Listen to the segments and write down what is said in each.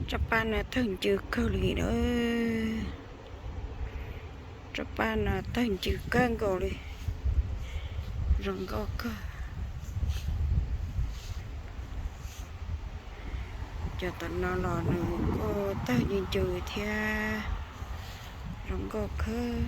Tsob paj no tawg ncw kawg li na. Tsob paj no tawg ncw kawg nkaus li. Zoo nkauj kawg. Cov tom no los nws kuj tawg ncw ncw thiab. Zoo nkauj kawg.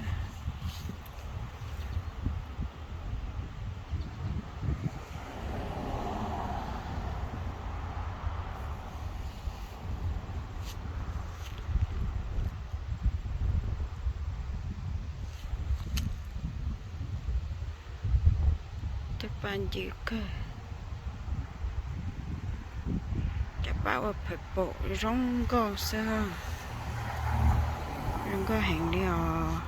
Tawg paj ncw kawg. Cov paj ua phaum paum zoo nkauj xwb. Zoo nkauj heev li os.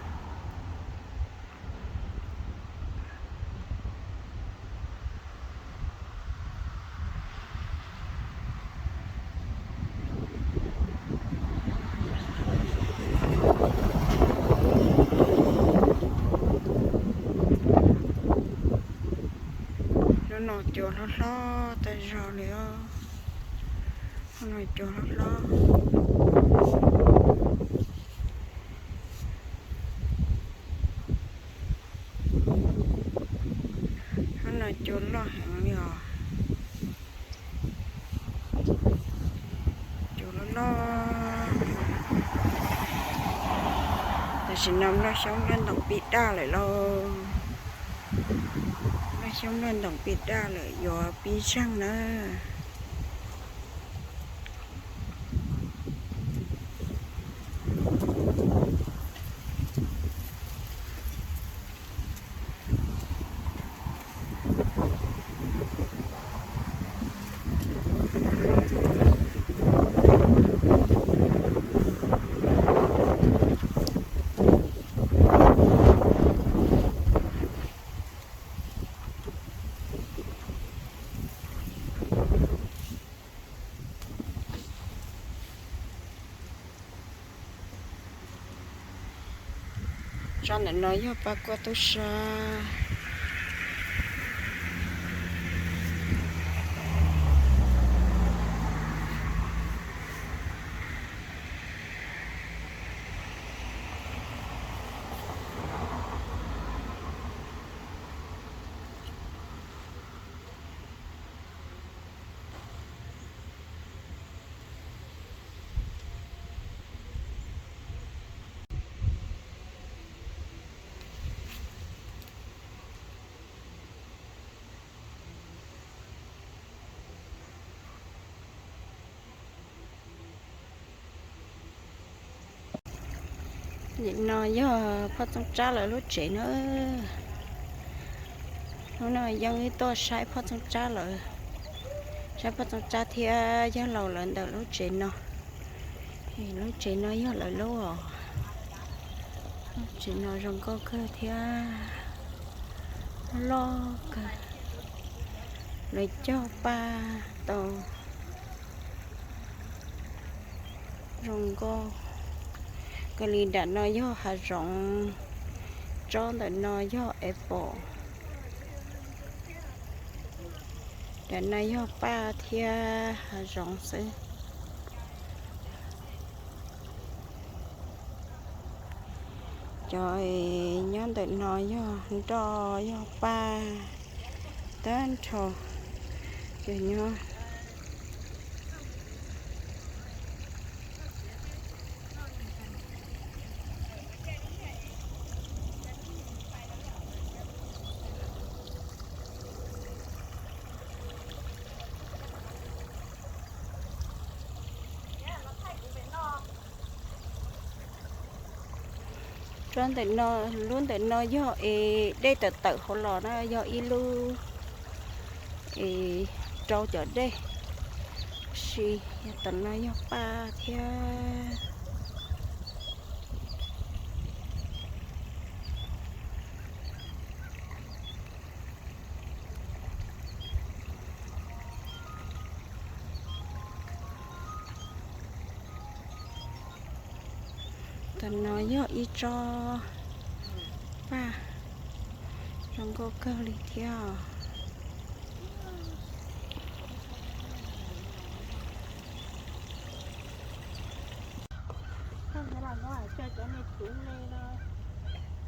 Hnub no cua hlob hlob tag zog li os. Hnub no cua hlob hlob. Hnub no cua loj heev li os. Cua loj loj. Tam sim no nplooj xyoob nplooj ntoos pib daj lawm lauj. Nplooj xyoob nplooj ntoos pib daj lawm yuav pib zeeg na. Tsob ntawm no yog paj kuaj tub sab. Nim no yog Phoj Txooj Tsab lawv lub tsev na. Hnub no Yeeb wb tuaj saib Phoj Txooj Tsab lawv, saib Phoj Txooj Tsab thiab yawg laus lawv ntawm lub tsev no. Lub tsev no yog lawv lub os. Lub tsev no zoo nkauj kawg thiab loj kawg. Lawv cog paj tau zoo nkauj kawg li. Nram no yog hav zoov, tsob ntawm no yog apple. Nram no yog paj thiab hav zoov xwb. Cov nyob ntawm no yog nroj yog paj tag nrho. Cov nyob Tsob ntawm no, lub ntawm no yog es dej tawm tawm hauv los na, yog ib lub es rau cov dej, tab sis yog tom no yog paj thiab. Tom no yog ib tsob paj zoo nkauj kawg li thiab. Nyob los nyob coj cov me tub me no,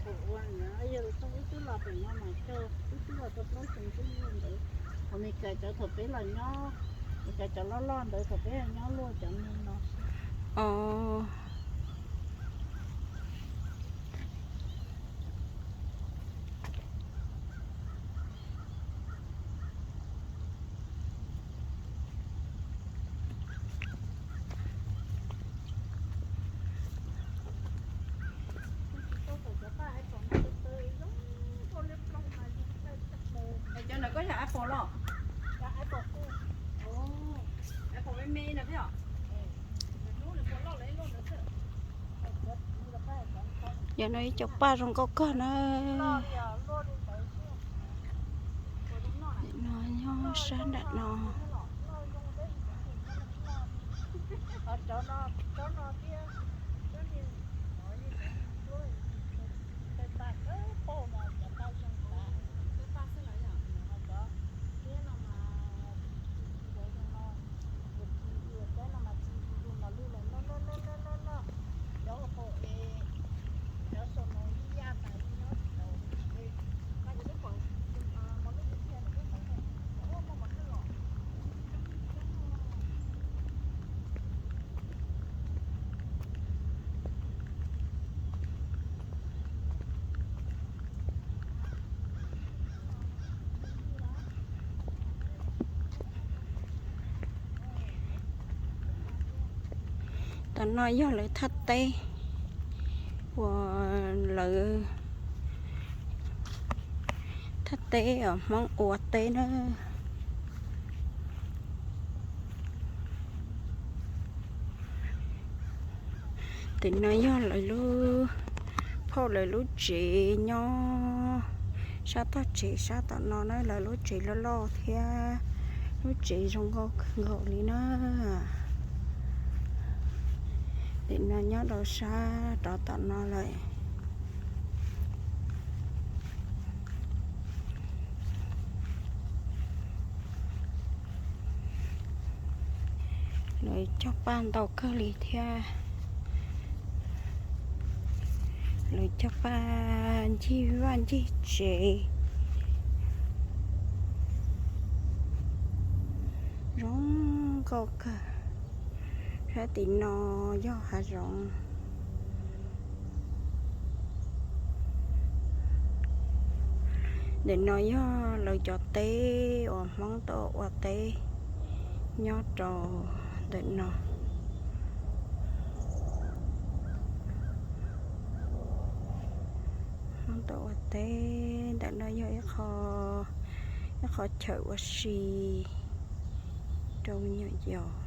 thaum uas yog txog wb twb los pem no mas coj wb twb los tau plaub xyoo twb ntawd, thaum Meskas cov thaum peb los nyob, Meskas cov loj loj ntawd thaum peb los nyob luaj cov me no. Os. Cov ntawm koj yog apple los? Apple me me no thiab. Yog no ib co paj zoo nkauj kawg na. No nyob sab nram no. Tam no yog lawv thaj teb uas lawv thaj teb uas Hmoob ua teb na. Tim no yog lawv lub, phauj lawv lub tsev nyob sab toj tsev sab tom no na, lawv lub tsev loj loj thiab lub tsev zoo nkauj kawg nkaus li na. Tim no nyob rau sab rov tom no lawm. Lawv cog paj ntau kawg li thiab. Lawv cog paj ncig vaj ncig tsev zoo nkauj kawg. Sab tim no yog hav zoov. Ntawm no yog lawv cov teb uas Hmoob tau ua teb nyob rau ntawm no. Hmoob tau ua teb ntawm no yog ib qho, ib qho chaw ua si rau me nyuam yaus.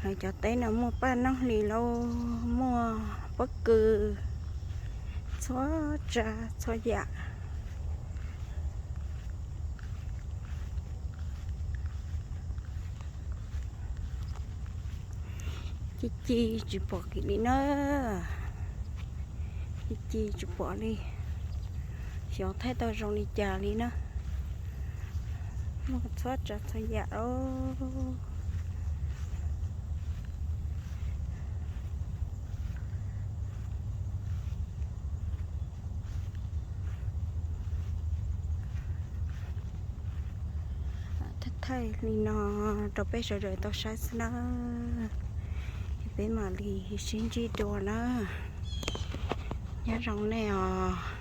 Lawv cov teb no muaj paj noob hli lauj, muaj pob kws, txhua tsav txhua yam. Ci ci tsis pom kiag li na. Ci ci tsis pom li. Xyov thaij tau zoo li cas li na. Muaj txhua tsav txhua yam os. Thaj Thaij li no rau peb sawv daws tau saib xwb nawb. Peb mam li sib ntsib dua nawb. Nyob zoo nej os.